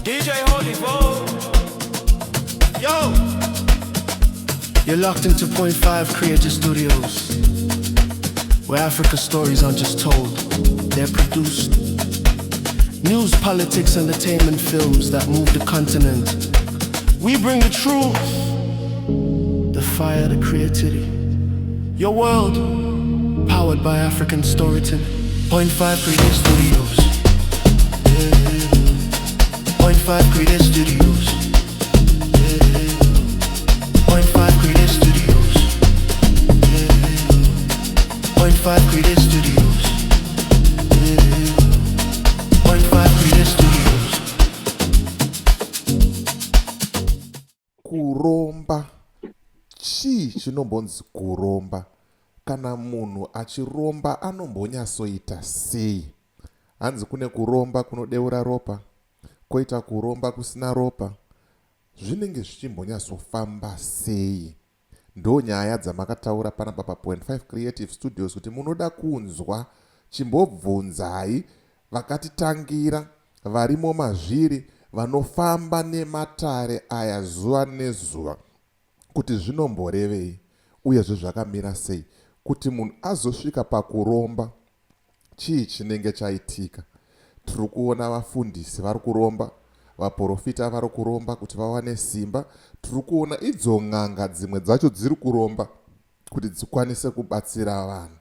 DJ Holy Bo. Yo! You're locked into Point 5 Creative Studios, where Africa stories aren't just told, they're produced. News, politics, entertainment films that move the continent. We bring the truth, the fire, the creativity. Your world, powered by African storytelling. Point 5 Creative Studios. Yeah. Point 5 Creative Studios. Yeah. Point 5 Creative Studios. Yeah. Point 5 Creative Studios. Yeah. Point 5 Creative Studios. Kuromba. Chii chinombonzi kuromba? Kana munhu achiromba anombonyatsoita sei? Hanzi kune kuromba kunodeura ropa, koita kuromba kusina ropa. Zvinenge zvichimbonyatsofamba sei? Ndo nyaya dzamakataura panapa paPoint 5 Creative Studios kuti munoda kunzwa. Chimbobvunzai vakatitangira varimo mazviri vanofamba nematare aya zuva nezuva kuti zvinomborevei uyezve zvakamira sei kuti munhu azosvika pakuromba. Chii chinenge chaitika? Tiri kuona vafundisi vari kuromba, vaporofita vari kuromba kuti vawane simba. Tiri kuona idzo n'anga dzimwe dzacho dziri kuromba kuti dzikwanise kubatsira vanhu.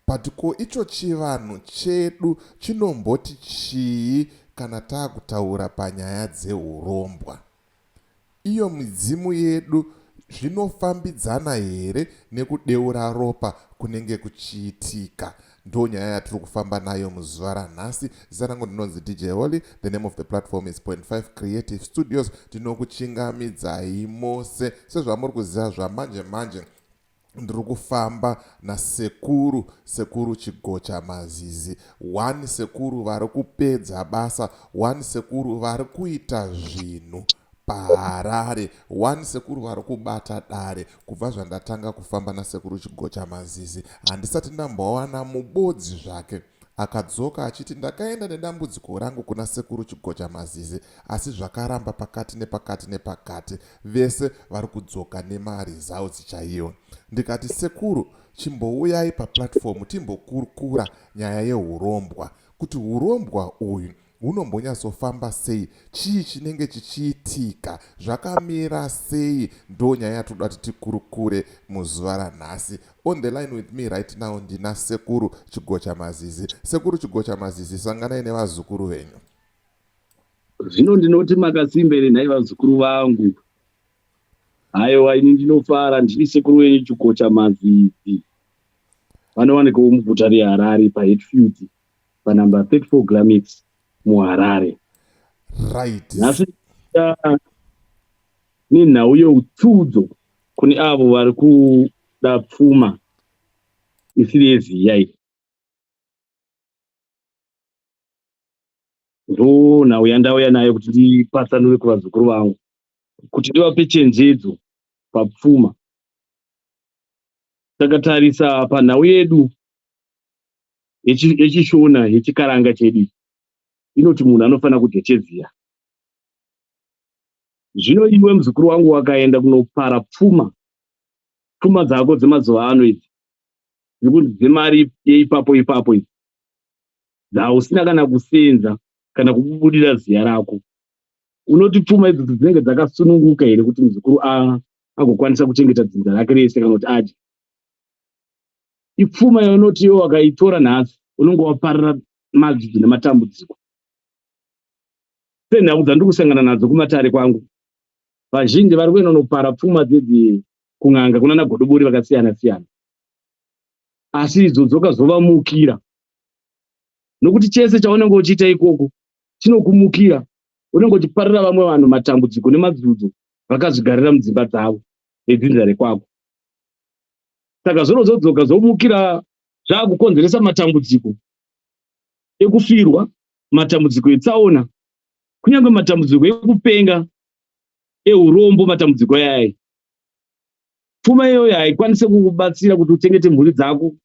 But ko icho chivanhu chedu chinomboti chii kana taakutaura panyaya dzeurombwa? Iyo midzimu yedu zvinofambidzana here nekudeura ropa kunenge kuchiitika? Ndonyaya yatiri kufamba nayo muzuva ranhasi. Zita rangu ndinonzi DJ Holly. The name of the platform is Point 5 Creative Studios. Tinokuchingamidzai mose sezvamuri kuziva zvamanje manje ndiri kufamba nasekuru sekuru Chigocha Mazizi. One sekuru vari kupedza basa, one sekuru vari kuita zvinhu paHarare, one sekuru vari kubata dare. Kubva zvandatanga kufamba nasekuru Chigocha Mazizi handisati ndambowana mubodzi zvake akadzoka achiti ndakaenda nedambudziko rangu kuna sekuru Chigocha Mazizi asi zvakaramba pakati nepakati nepakati. Vese vari kudzoka nemaresults chaiyo. Ndikati sekuru chimbouyai paplatform timbokurukura nyaya yehurombwa kuti hurombwa uyu hunombonyatsofamba sei, chii chinenge chichiitika, zvakamira sei. Ndo nyaya yatoda kuti tikurukure muzuva ranhasi. On the line with me right now ndina sekuru Chigocha Mazizi. Sekuru Chigocha Mazizi, sanganai nevazukuru venyu. Zvino ndinoti makasimba here nhai vazukuru vangu? Haiwa, ini ndinofara, ndini sekuru wenyu Chigocha Mazizi. Vanowanikawo muguta reHarare paHatfield panumber 34 Glamix muHarare. Right. Nhasi nenhau yeutsudzo kune avo vari kuda pfuma isiri yeziya iyi. Ndonhau yandauya nayo kuti ndipatsanure kuvazukuru vangu kuti ndivape chenjedzo papfuma. Takatarisa panhau yedu yechiShona yechiKaranga chedu inoti munhu anofanira kudya cheziya. Zvino iwe muzukuru wangu wakaenda kunopara pfuma, pfuma dzako dzemazuva ano idzi dziri dzemari yeipapo ipapo idzi dzausina kana kusenza kana kubudira ziya rako, unoti pfuma idzodzo dzinenge dzakasununguka here kuti muzukuru agokwanisa kuchengeta dzinza rake rese kana kuti adye? Ipfuma yaunoti iwe wakaitora nhasi unenge waparira madzidzo nematambudziko. Senhau dzandiri kusangana nadzo kumatare kwangu, vazhinji vari kuenda kunopara pfuma dzedzi kun'anga kunana godobori vakasiyana siyana, asi idzo dzokazovamukira nokuti chese chaunenge uchiita ikoko chinokumukira. Unenge uchiparira vamwe vanhu matambudziko nemadzudzo vakazvigarira mudzimba dzavo nedzinza rekwako. Saka zvinozodzoka zvomukira zvakukonzeresa matambudziko ekufirwa, matambudziko etsaona, kunyange matambudziko ekupenga, eurombo, matambudziko ayaya. Pfuma iyoyo haikwanise kukubatsira kuti uchengete mhuri dzako.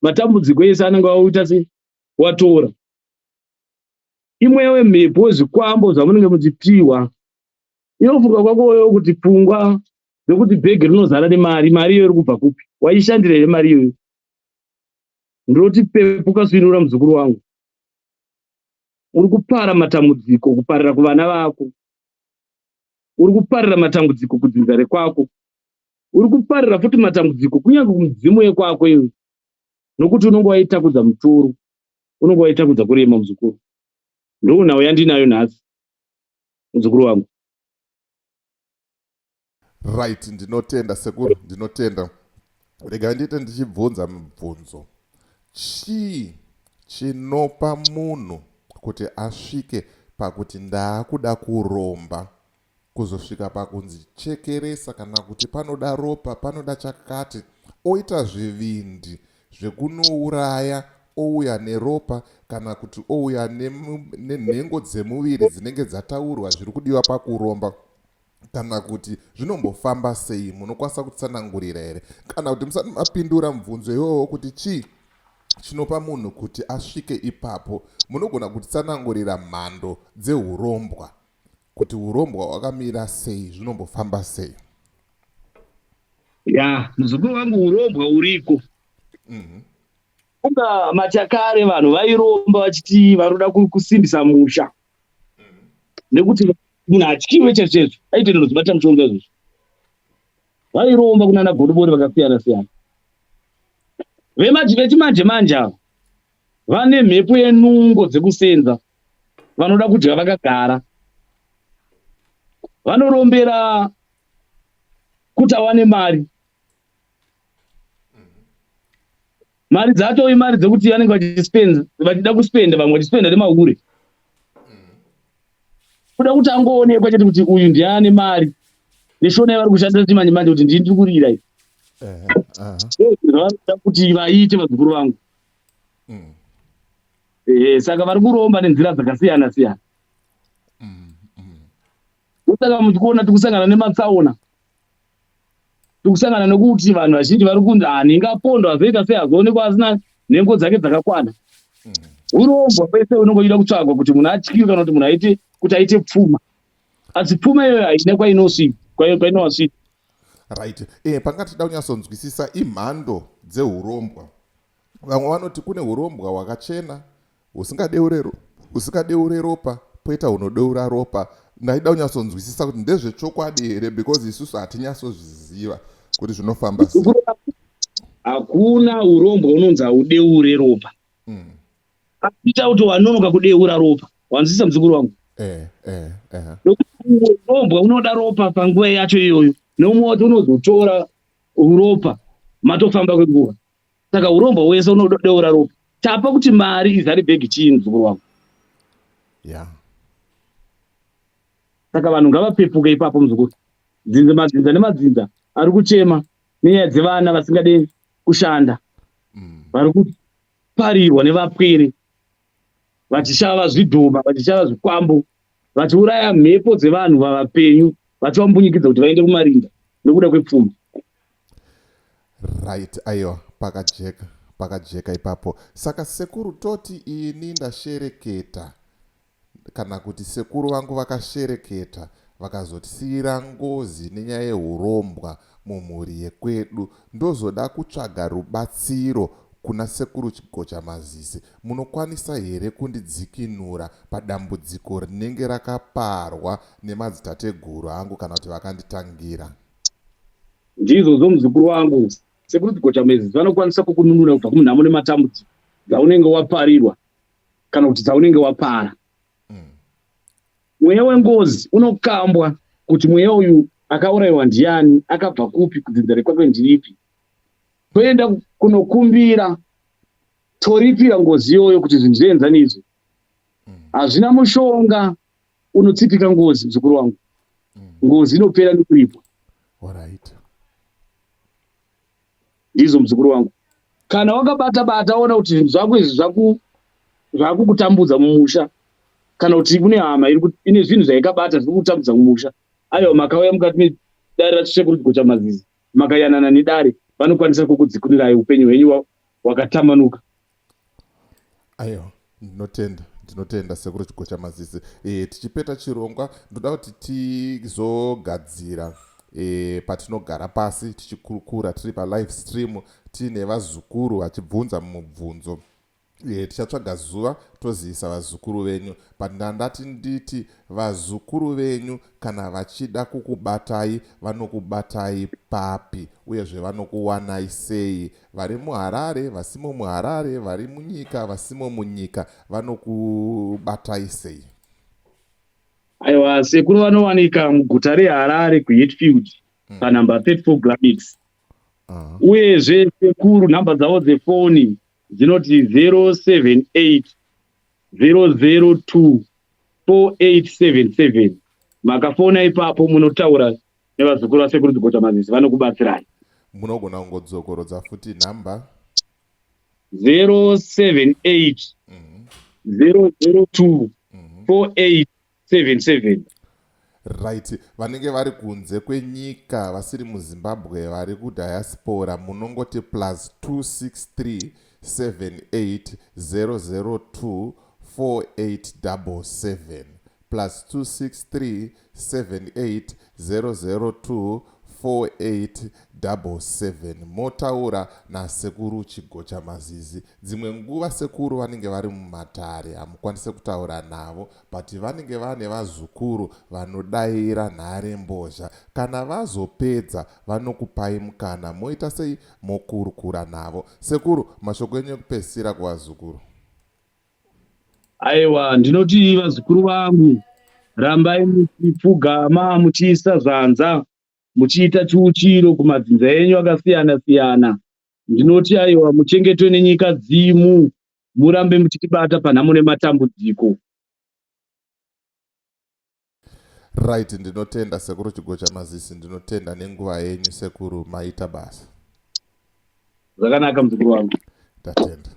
Matambudziko ese anenge auita se watora. Imweya wemhepo wezvikwambo zvamunenge muchipiwa. Inofunga kwako wewe kuti pfungwa dzekuti bhegi rinozara nemari, mari iyoyo iri kubva kupi? Waishandira here mari iyoyo? Ndinoti pepuka svinura muzukuru wangu. Uri kupara matambudziko kuparira kuvana vako. Uri kuparira matambudziko kudzinza rekwako. Uri kuparira futi matambudziko kunyange kumudzimu yekwako iwe. Nokuti unonge waitakudza mutoro. Unonge waitakudza kurema muzukuru. Ndonhau yandinayo nhasi muzukuru wangu. Right, ndinotenda sekuru, ndinotenda. Regai ndiite ndichibvunza mibvunzo. Chii chinopa munhu kuti asvike pakuti ndaakuda kuromba kuzosvika pakunzi chekeresa kana kuti panoda ropa panoda chakati oita zvivindi zvekunouraya ouya neropa kana kuti ouya nenhengo dzemuviri dzinenge dzataurwa zviri kudiwa pakuromba kana kuti zvinombofamba sei munokwanisa kutsanangurira here kana kuti musati mapindura mubvunzo iwowo kuti chii chinopa munhu kuti asvike ipapo munogona kutitsanangurira mhando dzeurombwa kuti urombwa hwakamira sei zvinombofamba sei ya muzukuru wangu urombwa uriko mm -hmm. Kunga machakare vanhu vairomba vachiti varoda kusimbisa musha mm -hmm. nekuti munhu atyiwe chaizvo aite ndinozvibata mushonga izvozvo vairomba kunana godobori vakasiyana siyana vechimanje manje ava vane mhepo yenungo dzekusenza vanoda kudya vakagara vanorombera kuti awane mari mari dzacho imari dzekuti vanenge vachispend vachida kuspenda vamwe vachispenda nemahure kuda kuti angoonekwa chete kuti uyu ndiye ane mari neshona yavari kushandisa chimanje manje kuti ndii ndiri kurira iyi zvavanoda kuti vaite vazukuru vangu mm. Eh, saka vari kuromba nenzira dzakasiyana siyana mm, mm. saka muchikuona tikusangana nematsaona tikusangana nekuti vanhu vazhinji vari kunzi ah, nhingi apondwa azoita sei azoonekwa asina nhengo dzake dzakakwana mm. urombwa kwese unenge uchida kutsvagwa kuti munhu atyiwe kana kuti munhu aite kuti aite pfuma asi pfuma iyoyo haina kwainosvika kwainowasvika right e, panga tichida kunyatsonzwisisa imhando dzeurombwa vamwe vanoti kune urombwa hwakachena husingadeure ropa poita hunodeura ropa ndaida kunyatsonzwisisa kuti ndezvechokwadi here because isusu hatinyatsozviziva kuti zvinofamba sei hakuna urombwa unonzi haudeure ropa mm. Ita kuti wanonoka kudeura ropa wanzwisisa muzukuru wangu eh, eh, eh. Urombwa unoda ropa panguva yacho iyoyo neumwe wacho unozotora ropa matofamba kwenguva saka urombwa wese unodeura ropa tapa kuti mari izare bhegi chii muzukuru wangu yeah. Saka vanhu ngavapepuke ipapo muzukuru dzinza madzinza nemadzinza ari kuchema nenyaya dzevana vasingade kushanda mm. vari kuparirwa nevapwere vachishava zvidhoma vachishava zvikwambo vachiuraya mhepo dzevanhu vavapenyu vachivambunyikidza kuti vaende kumarinda nekuda kwepfuma right aiwa pakajeka pakajeka ipapo saka sekuru toti ini ndashereketa kana kuti sekuru vangu vakashereketa vakazotisiira ngozi nenyaya yehurombwa mumhuri yekwedu ndozoda kutsvaga rubatsiro kuna sekuru Chigochamazizi munokwanisa here kundidzikinura padambudziko rinenge rakaparwa nemadzitateguru angu kana kuti vakanditangira? Ndizvozvo muzukuru wangu, sekuru Chigochamazizi vanokwanisa kukununura kubva kumunhamo nematambudziko dzaunenge waparirwa kana kuti dzaunenge wapara. Mm. Mweya wengozi unokambwa kuti mweya uyu akaurayiwa ndiani, akabva kupi, kudzinza rekwake ndiripi. Toenda kunokumbira toripira ngozi iyoyo kuti zvinhu zvienzaniswe. Mm. Hazvina mushonga unotsipika ngozi muzukuru wangu. Mm. Ngozi inopera nekuripwa. Alright. Ndizvo muzukuru wangu. Kana wakabata bata ona kuti zvinhu zvako izvi zvaku zvakukutambudza mumusha kana kuti kune hama ine zvinhu zvaikabata zviri kutambudza mumusha aiwa makauya mukati medare rasekuru Gochamazizi makayanana nedare vanokwanisa kukudzikunirai upenyu hwenyu hwakatamanuka. Aiwa ndinotenda. Tinotenda sekuru Chigocha Mazizi. E, tichipeta chirongwa ndoda kuti tizogadzira e, patinogara pasi tichikurukura tiri palive stream tiine vazukuru vachibvunza mubvunzo e, tichatsvaga zuva tozivisa vazukuru venyu but ndandati nditi vazukuru venyu kana vachida kukubatai vanokubatai papi uyezve vanokuwanai sei vari muharare vasimo muharare vari munyika vasimo munyika vanokubatai sei Aiwa, sekuru vanowanika muguta reHarare kuHatfield panhamba 34 Glamix. Uyezve sekuru nhamba dzavo dzefoni dzinoti 078 002 4877. Makafona ipapo munotaura nevazukuru vasekuru Chigocha Mazizi vanokubatsirai. Munogona kungodzokorodza futi nhamba. 078 002 4877. Right, vanenge vari kunze kwenyika vasiri muZimbabwe vari kudiaspora munongoti plus 263 78 002 4877 plus 263 78 002 4877 motaura nasekuru Chigocha Mazizi. Dzimwe nguva sekuru vanenge vari mumatare hamukwanise kutaura navo but vanenge vane vazukuru vanodaira nharembozha. Kana vazopedza vanokupai mukana moita sei mokurukura navo. Sekuru mashoko enyu ekupedzisira kuvazukuru. Aiwa, ndinoti vazukuru vangu rambai muchipfugama muchiisa zvanza muchiita chiuchiro kumadzinza enyu akasiyana siyana. Ndinoti aiwa muchengetwe nenyika dzimu murambe muchitibata panhamo nematambudziko. Right, ndinotenda sekuru Chigocha Mazisi, ndinotenda nenguva yenyu sekuru, maita basa. Zvakanaka muzukuru wangu. Tatenda.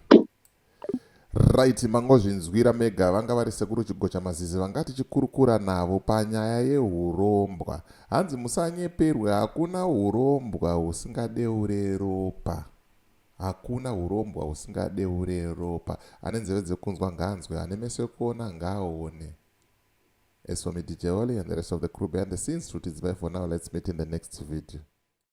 Right, mangozvinzwira mega vanga vari sekuru Chigocha Mazizi vanga tichikurukura navo panyaya yehurombwa. Hanzi musanyeperwe hakuna hurombwa husingadeure ropa. Hakuna hurombwa husingadeure ropa. Ane nzeve dzekunzwa ngaanzwe, ane meso ekuona ngaaone. As for me, DJ Oli and the rest of the crew behind the scenes, truth is bye for now. Let's meet in the next video.